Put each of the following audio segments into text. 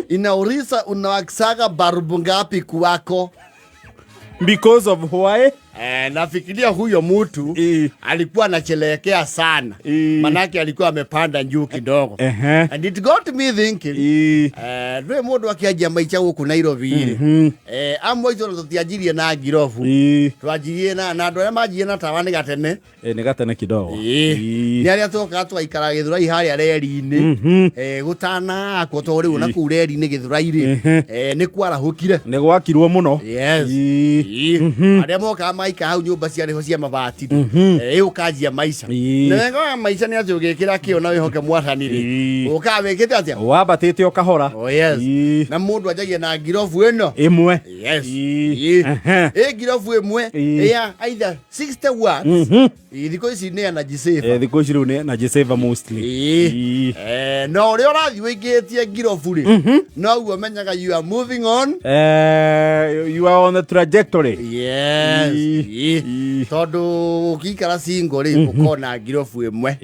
Inauliza unawakishaga barubu ngapi kwako? Because of why? Eh, nafikiria huyo mtu alikuwa anachelekea sana. Manake alikuwa amepanda juu kidogo. And it got me thinking. Eh, ndwĩ mũndũ akĩanjia maica gũkũ Nairobi rĩ. Eh, amwe aitũ ona tũtianjirie na ngirobu. Twanjirie na andũ arĩa manjirie na tawa nĩ gatene. Eh, nĩ gatene kidogo. Nĩ arĩa twokaga twaikara Gĩthũrai harĩa reri-inĩ. Eh, gũtanakwo tondũ rĩu ona kũu reri-inĩ Gĩthũrai rĩ, eh, nĩ kwarahũkire. Nĩ gwakirwo mũno. Yes. Arĩa mokaga maikara hau nyũmba ciarĩ ho cia mabati rĩ, eh, ũkanjia maica. Na wega wa maica nĩ atĩ ũgĩkĩra kĩo na wĩhoke mwathani rĩ, ũkaga wĩkĩte atĩa? Wambatĩte o kahora. Oh, yes. Na mũndũ anjagia na ngirobu ĩno. Ĩmwe. Yes. Ĩ ngirobu ĩmwe ya either 60 watts. Thikũ ici nĩ energy saver. Eh, thikũ ici rĩu nĩ energy saver mostly. Eh, na ũrĩa ũrathiĩ ũingĩtie ngirobu rĩ, noguo menyaga you are moving on. Eh, you are on the trajectory. Yes. Tondũ ũngĩikara single rĩ, ũkona ngirobu ĩmwe.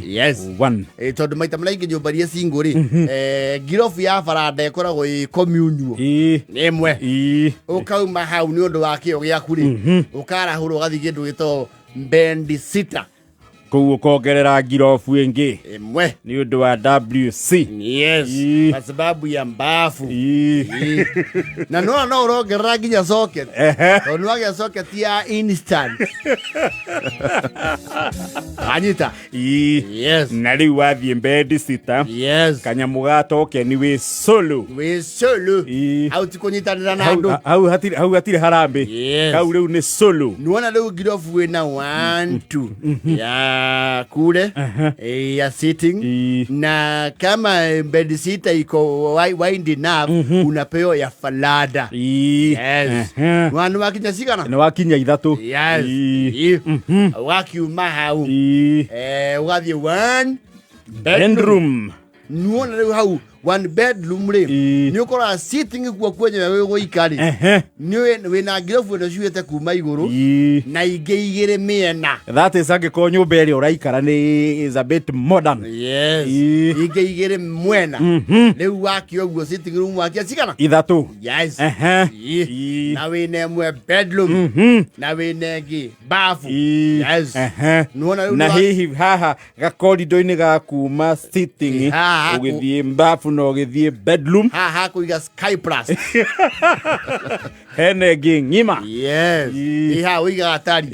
Yes. One. Eh, tondũ maita marĩa ingĩ nyũmba iria single rĩ, eh, ngirobu ya baranda ĩkoragwo ĩ communal. Nĩ ĩmwe. Ũkauma hau nĩ ũndũ wa kĩo gĩaku rĩ, ũkarahũra ũgathiĩ kĩndũ gĩtagwo bed sitter. Kũu ũkongerera ngirobu ĩngĩ ĩmwe nĩ ũndũ wa WC. Yes. Kwa sababu ya mbafu. Na nona no ũrongerera nginya socket. Tondũ nĩwagĩa socket ya instant. Anyita. Ĩĩ. Yes. Na rĩu wathiĩ bedsitter. Kanyamũ ga tokeni wĩ solo. Wĩ solo. Hau ti kũnyitanĩra na Hau andũ. hau hatirĩ harambĩ. Yes. Kau rĩu nĩ solo. Nuona rĩu ngirobu wĩna 1 2 ya kule, eh, ya sitting. Na kama bedsitter iko wide enough, unapewa ya falada. Yes. Mwana wakinya cigana? Nĩ wakinya ithatũ. Yes. Wakiuma hau, eh, ũgathiĩ one bedroom. Nuona rĩu hau one bedroom rĩ, nĩ ũkoraga sitting kuo kwenyewe wĩ gũika rĩ, nĩ wĩna ngirobu ĩno ciuĩte kuma igũrũ na ingĩ igĩrĩ mĩena. That is angĩkorwo nyũmba ĩrĩa ũraikara nĩ is a bit modern. Yes. Ingĩ igĩrĩ mwena. Rĩu wakia ũguo sitting room wakia cigana? Ithatũ. Yes. Na wĩna ĩmwe bedroom na wĩna ĩngĩ bafu. Yes. Nuona rĩu Na hihi haha gakorido-inĩ ga kuma sitting Haha ũgĩthiĩ mbafu na ũgĩthiĩ bedroom, haha kũiga sky plus. Hena ĩngĩ ng'ima. Yes. Ĩ haha ũigaga tari.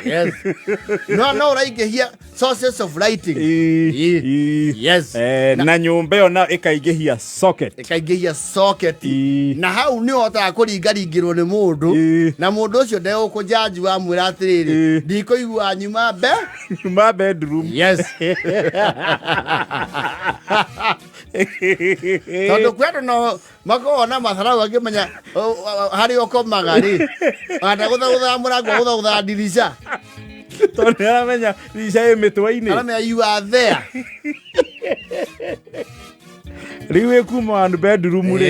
Yes. No ũraingĩhia sources of lighting. Yes. Eh, na nyũmba ĩyo nayo ĩkaingĩhia socket. Ĩkaingĩhia socket. Na hau nĩ ũhotaga kũringaringĩrwo nĩ mũndũ na mũndũ ũcio ndegũkũjaji wamwĩra atĩrĩrĩ, ndikũigua nyuma be nyuma bedroom. Yes, tondũ kwĩ andũ no makoragwo na matharau angĩmenya harĩa ũkomaga rĩ, andagũthagũthaga mũrango, agũthagũthaga ndirica. Tondũ nĩ aramenya rica ĩ mĩtwe-inĩ. Aramenya you are there. Rĩu wĩ kuma one bedroom rĩ,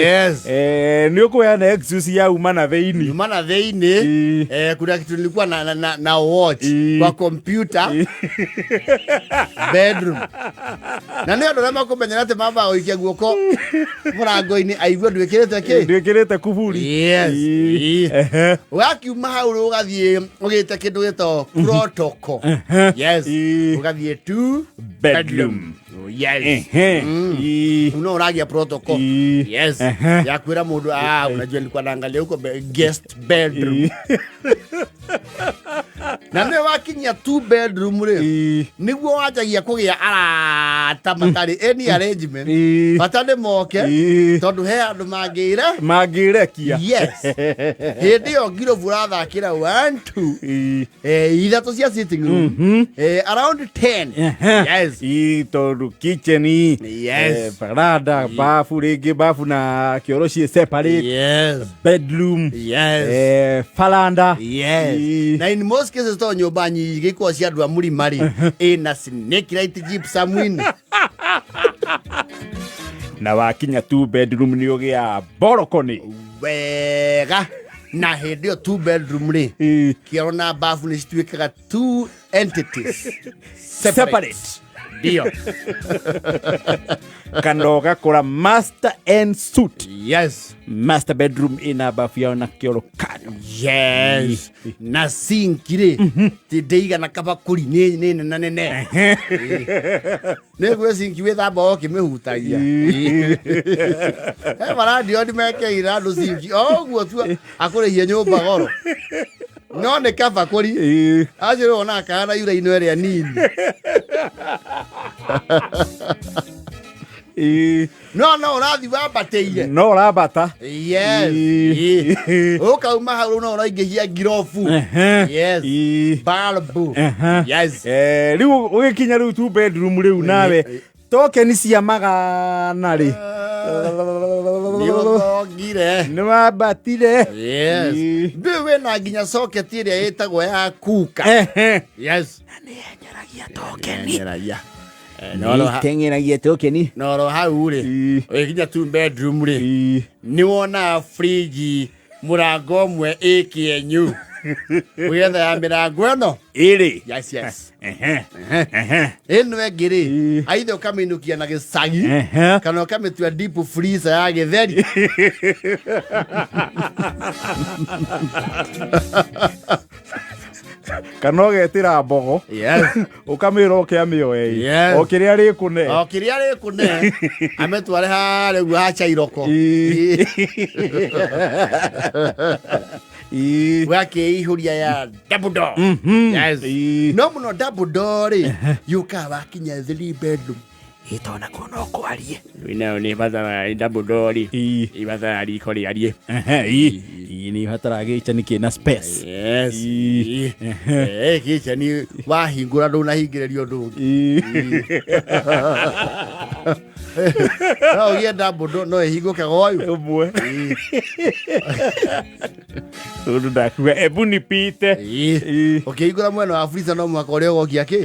eh, nĩ ũkũheana excuse ya uma na thĩinĩ. Nyuma na thĩinĩ. Eh, kuna kitu nilikuwa na watch kwa computer bedroom, na nĩ andũ arĩa makũmenyera atĩ mambaga gũikia guoko mũrango-inĩ aigue ndwĩkĩrĩte kĩ. Ndwĩkĩrĩte kuburi. Yes. Wakiuma hau rĩ, ũgathiĩ ũgĩte kĩndũ gĩtagwo protocol. Yes. Ũgathiĩ two bedroom. Yes. No ũragia protocol. Yes. Ya kwĩra mũndũ, ah, unajua nilikuwa naangalia huko guest bedroom. Na nĩ wakinyia two bedroom rĩ, nĩguo wanjagia kũgĩa arata matarĩ any arrangement. Bata nĩ moke tondũ he andũ mangĩra mangĩrekia. Yes. Hĩndĩ ĩyo ngirobu ũrathakĩra 1 2, eh, ithatũ cia sitting room, eh, around 10. Yes. Ĩ, tondũ kitchen, eh, baranda, bafu, rĩngĩ bafu na kĩoro ciĩ separate. Bedroom, eh, faranda. Yes. Na in most cases to nyũmba nyingĩ ikoragwo cia andũ a mũrima rĩ, ĩna snake light gypsum-inĩ. Na wakinya two bedroom nĩ ũgĩa balcony. Wega. Na hĩndĩ ĩyo two bedroom rĩ, kĩoro na bafu nĩ cituĩkaga two entities separate. Separate. Ndio. Kana ũgakũra master and suit. Yes. Master bedroom ĩna bafu yao na kĩoro kando. Yes. Na sink rĩ, ti ndĩigana kabakũri, nĩ nene nene. Nĩ gwĩ sink wĩthamba ũkĩmĩhutagia. He marandio nĩ mekĩire andũ sink o ũguo tu akũrĩhie nyũmba goro, no nĩ kabakũri. Acio rĩu onaga kahana yura-inĩ ĩrĩa nini. No ũrathiĩ wambatĩire. No ũrambata. Yes. Ũkauma hau rĩu no ũraingĩhia ngirobu. Yes. Balbu. Yes. Rĩu ũgĩkinya rĩu two bedroom, rĩu nawe tokeni cia magana rĩ, nĩ ũthongire. Nĩ wambatire. Yes. Ndũĩ wĩna nginya socket ĩrĩa ĩtagwo ya kuka. Yes. Nĩ tokeni. Nyeragia. Nĩteng'eragia tokeni. Noro hau rĩ, ũgĩkinya two bedroom rĩ, nĩ wonaga fridge mũrango ũmwe ĩ kĩenyu, ũgetha ya mĩrango ĩno ĩrĩ. Yes. Ĩno ĩngĩ rĩ, aithe ũkamĩinũkia na gĩcagi kana ũkamĩtua deep freezer ya gĩtheri. Kana ũgetĩra mbogo. Yes. Ũkamĩra oke amĩoe. Yes. O kĩrĩa rĩkũne. O kĩrĩa rĩkũne amĩtware harĩa ũguo hacairoko. Wakĩihũria ya double door. Yes. No mũno double door rĩ, yũkaga wakinya three bedroom. Ĩtona kuo no kwarie. Nayo nĩ batara double door rĩ, ibatara riko rĩarie. Nĩ ibataraga gĩchani kĩna space. Yes. Gĩchani wahingũra ndũnahingĩrĩria ũndũ ũngĩ. No ũgĩe double door no ĩhingũke goyũ. Ũmwe tondũ ndakuga ebu nipite. Ũkĩhingũra mwena wa freezer no mũhaka ũrĩa ũgokia kĩ.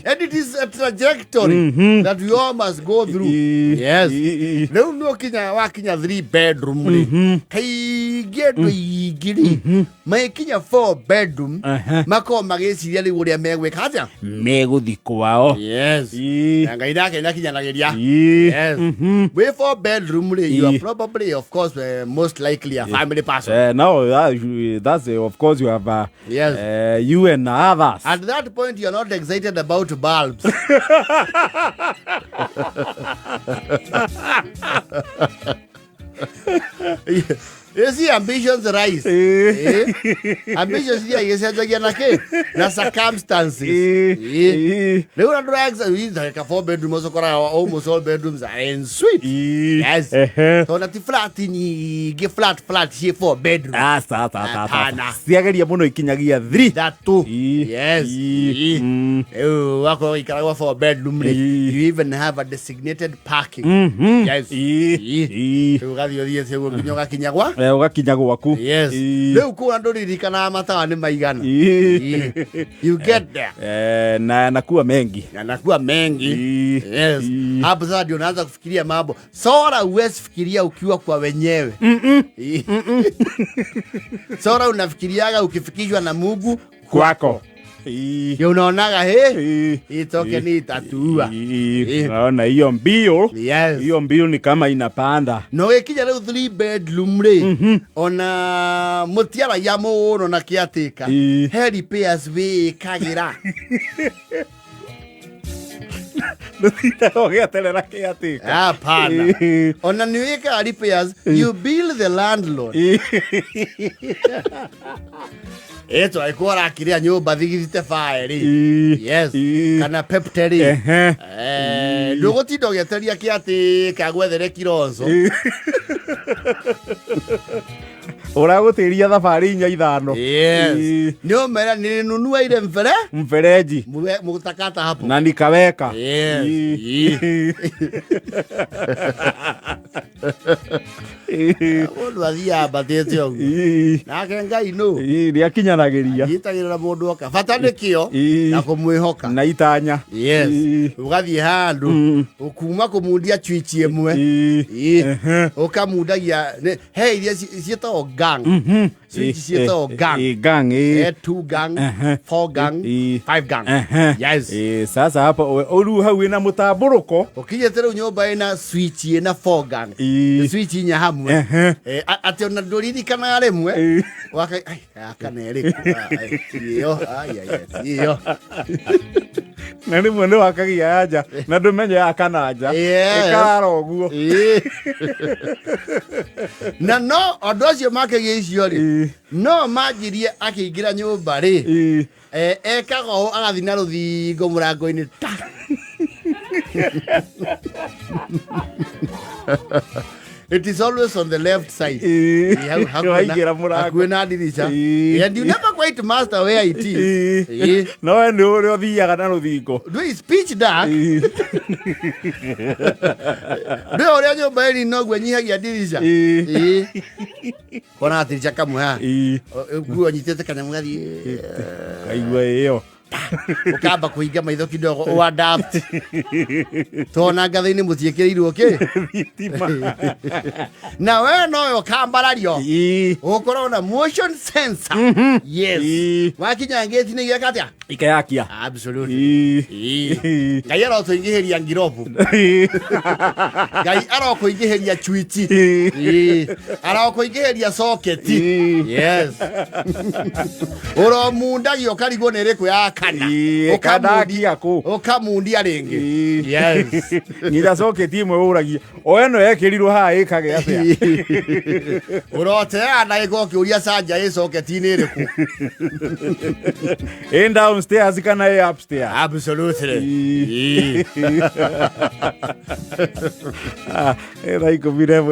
And it is a trajectory that we all must go through. Yes. Rĩu nĩ ũkinya wakinya three bedroom rĩ, kaingĩ andũ aingĩ rĩ magĩkinya four bedroom makoragwo magĩciria rĩu ũrĩa megwĩka atĩa. Megũthi kwao. Yes. Na Ngai nake nĩakinyanagĩria. Yes. Wĩ four bedroom rĩ, you are probably, of course, most likely a family person. Now that's of course you have Yes. You and others. At that point you're not excited about bulbs. You see, ambitions rise. Eh? Ambitions iria igĩcenjagia na kĩ? Na circumstances. Rĩu na ndũra four bedroom ũcokoraga almost all bedrooms are en suite. Yes. Tondũ ti flat nyingĩ, flat flat ciĩ four bedroom. Aca, aca, aca, aca. Hapana. Ciageria mũno ikinyagia 3. Ithatũ. Yes. Rĩu wakorwo ũgĩikara gwa four bedroom rĩ, you even have a designated parking. Yes. Rĩu ũgathiĩ ũthiĩte ũguo nginya ũgakinya gwa Ũgakinya gwaku. Yes. Rĩu kũu ndũririkanaga matawa nĩ maigana. You get there. Na yanakuwa mengi. Yanakuwa mengi. Yes. Hapo sasa ndio unaanza kufikiria mambo. Sora huwezi fikiria ukiwa kwa wenyewe. Sora unafikiriaga ukifikishwa na Mungu kwako. Ndio unaonaga he hii token itatua. Naona hiyo mbio. Yes. Hiyo mbio ni kama inapanda. No gĩkinya rĩu three bedroom rĩ, ona mũtiaragia mũno na kĩatĩka, he repairs wĩkagĩra. Ndũtindaga ũgĩeterera kĩatĩka. Hapana. Ona nĩ wĩkaga repairs, you bill the landlord. Ĩtũ angĩkorwo arakĩrĩa nyũmba thigithite bae rĩ. Yes. Kana pepte rĩ. Ndũgũtinda ũgĩeteria kĩatĩka gwethere kironzo. Ũragũtĩria thabarĩ inya ithano. Yes. Nĩ ũmera nilinunua ile mfere mfereji mutakata hapo. Na nikaweka. Yes. Mũndũ athiaga ambatĩte ũguo. Nake Ngai nũ? Nĩ akinyanagĩria. Anyitagĩrĩra mũndũ oka. Bata nĩ kĩo na kũmwĩhoka. Na itanya. Yes. Ũgathiĩ handũ ũkuma kũmundia chwichi ĩmwe. Ũkamundagia he iria ciĩtagwo gang. Switch ciĩtagwo gang. Gang, ĩ. Two gang, four gang, five gang. Yes. Sasa hapa rĩu hau wĩna mũtambũrũko. Ũkinyĩte rĩu nyũmba ĩna switch ĩna four gang. Switch inya hamwe. Atĩ ona ndũririkanaga rĩmwe. Waka ai gaka nĩ ĩrĩkũ? Ai, ti ĩyo. Ai, ai, ai, ti ĩyo. Na rĩmwe nĩ wakagia ya nja na ndũmenye ya kana nja. Ĩkarara ũguo. Na no andũ acio makegia icio rĩ, no manjirie akĩingĩra nyũmba rĩ, ekaga ũũ, agathiĩ na rũthingo mũrango-inĩ ta It is always on the left side. Hau Waingĩra mũrango. Hakuhĩ na ndirica. And you never quite master where it is. No we nĩ ũrĩa ũthiaga na rũthingo. Ndwĩ is pitch dark. Ndwĩ ũrĩa nyũmba ĩri noguo nyihagia ndirica. Kona gatirisha kamwe haha. Nguo nyitĩte kanyamũ gathiĩ. Kaigua ĩyo. Ũkamba kũhinga maitho kidogo ũadapt. Tona ngathĩ-inĩ mũtiĩkĩrĩirwo kĩ? Thitima. Na we nowe ũkambarario. Ũkorwo na motion sensor. Yes. Wakinya ngĩti-inĩ gĩaka atĩa? Ikayakia. Absolutely. Ngai arotũingĩhĩria ngirobu. Ngai arokũingĩhĩria chwichi. Arokũingĩhĩria soketi. Yes. Ũromundagia ũkarigwo nĩ ĩrĩkũ ya kana. Kandakia kũ? Ũkamundia rĩngĩ. Yes. Nginya soketi ĩmwe ũragia o ĩno yekĩrirwo haha ĩkage atĩa? Ũroteaga ndagĩka ũkĩũria canja ĩ soketi-inĩ ĩrĩkũ. Ĩ downstairs kana ĩ upstairs? Absolutely. Thaa 11.